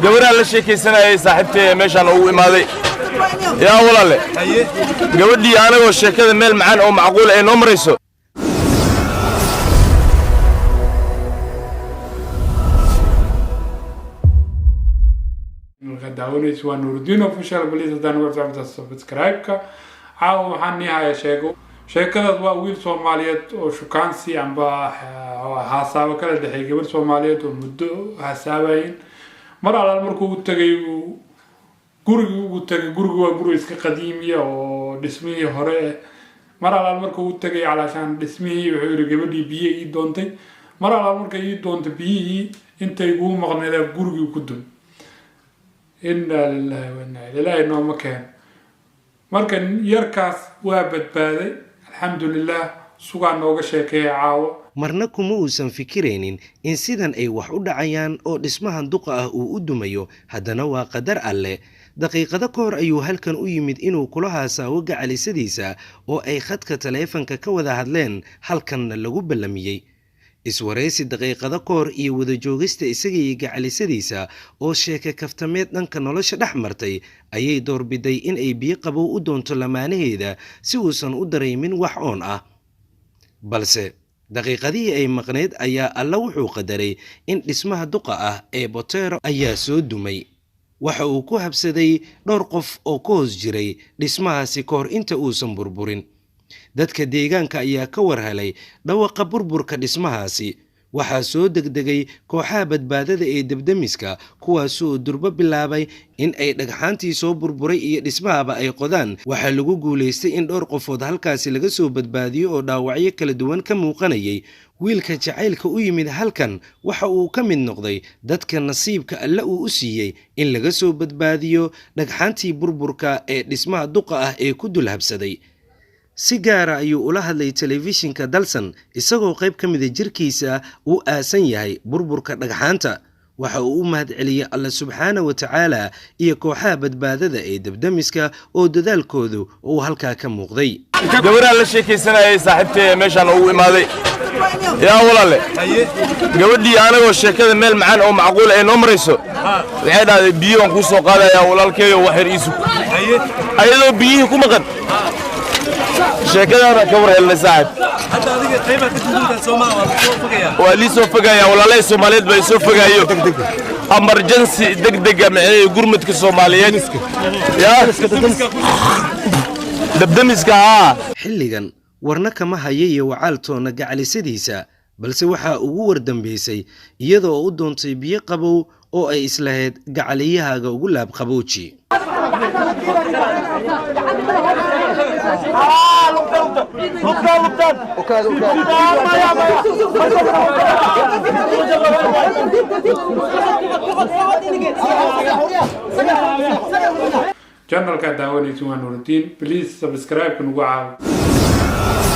Gabaraan la sheekaysanayay saaxiibtay meeshaan ugu imaaday. Yaa walaale, gabadhii anagoo sheekada meel macaan oo macquul ay noo marayso. Markaad daawanayso waa Nuruddin Official. Please, haddaan uga socota subscribe-ka. Caawa waxaan nii haya sheego. Sheekadaas waa wiil Soomaaliyeed oo shukaansi amba haasaabo kala dhexeey gabar Soomaaliyeed oo muddo haasaabayin. Mar alaal markuu u tagay, uu gurigii ugu tagay, gurigu waa guri iska qadiimiya oo dhismihii hore. Mar alaal markuu u tagay, calaashaan dhismihii, wuxuu yidhi gabadhii biyo ii doontay. Mar alaal markay ii doontay biyihii, intay iguu maqneedee gurigii ku dum. Inaa lillahi wa inaa ilaahi nooma keeno. Marka yarkaas waa badbaaday, alxamdulilah. Sugaa nooga sheekeeya caawo. Marna kuma uusan fikiraynin in sidan ay wax u dhacayaan oo dhismahan duqa ah uu u dumayo. Haddana waa qadar Alle. Daqiiqado ka hor ayuu halkan u yimid inuu kula haasaawo gacalisadiisa oo ay khadka taleefanka ka wada hadleen, halkanna lagu ballamiyey. Iswaraysi daqiiqado ka hor iyo wada joogista isaga iyo gacalisadiisa oo sheeke kaftameed dhanka nolosha dhex martay, ayay doorbiday in ay biyo qabow u doonto lamaanaheeda si uusan u dareemin wax oon ah. Balse daqiiqadihii ay maqnayd ayaa Alla wuxuu qadaray in dhismaha duqa ah ee Botero ayaa soo dumay. Waxa uu ku habsaday dhowr qof oo ka hoos jiray dhismahaasi ka hor inta uusan burburin. Dadka deegaanka ayaa ka war helay dhawaqa burburka dhismahaasi. Waxaa soo degdegay kooxaha badbaadada ee debdemiska, kuwaasoo durbo bilaabay in ay dhagxaantii soo burburay iyo dhismahaba ay qodaan. Waxaa lagu guulaystay in dhowr qofood halkaasi laga soo badbaadiyo oo dhaawacyo kala duwan ka muuqanayay. Wiilka jacaylka u yimid halkan waxa uu ka mid noqday dadka nasiibka Alle uu u siiyey in laga soo badbaadiyo dhagxaantii burburka ee dhismaha duqa ah ee ku dul habsaday. Si gaara ayuu ula hadlay telefishinka Dalsan, isagoo qayb ka mida jirkiisa uu aasan yahay burburka dhagxaanta. Waxa uu u mahadceliyey Alle subxaana wa tacaala iyo kooxaha badbaadada ee debdemiska oo dadaalkoodu uu halkaa ka muuqday. Gabaraan la sheekaysanayay saaxiibtay meeshaan ugu imaaday. Yaa walaale, gabadhii anagoo sheekada meel macaan oo macquul ay noo marayso, waxay dhahday biyo waan kuu soo qaadayaa walaalkeeyo, wax yar ii sug. Ayadoo biyihii ku maqan sheekadaana ka war helnay saaxib. Waa lii soo fogaya, walaalahay Soomaaliyeed baa soo fogaayo. Emergency degdega micnaheedu gurmadka Soomaaliyeed, yaa dabdamiska haa. Xilligan warna kama haya iyo wacaal toonna gacalisadiisa, balse waxaa ugu war dambeysay iyadoo u doontay biyo qabow oo ay islahayd gacaliyahaaga ugu laab qabooji. Channelkaa daawanaysa waa Nuruddin. Please, subscribe-ka nagu caawi.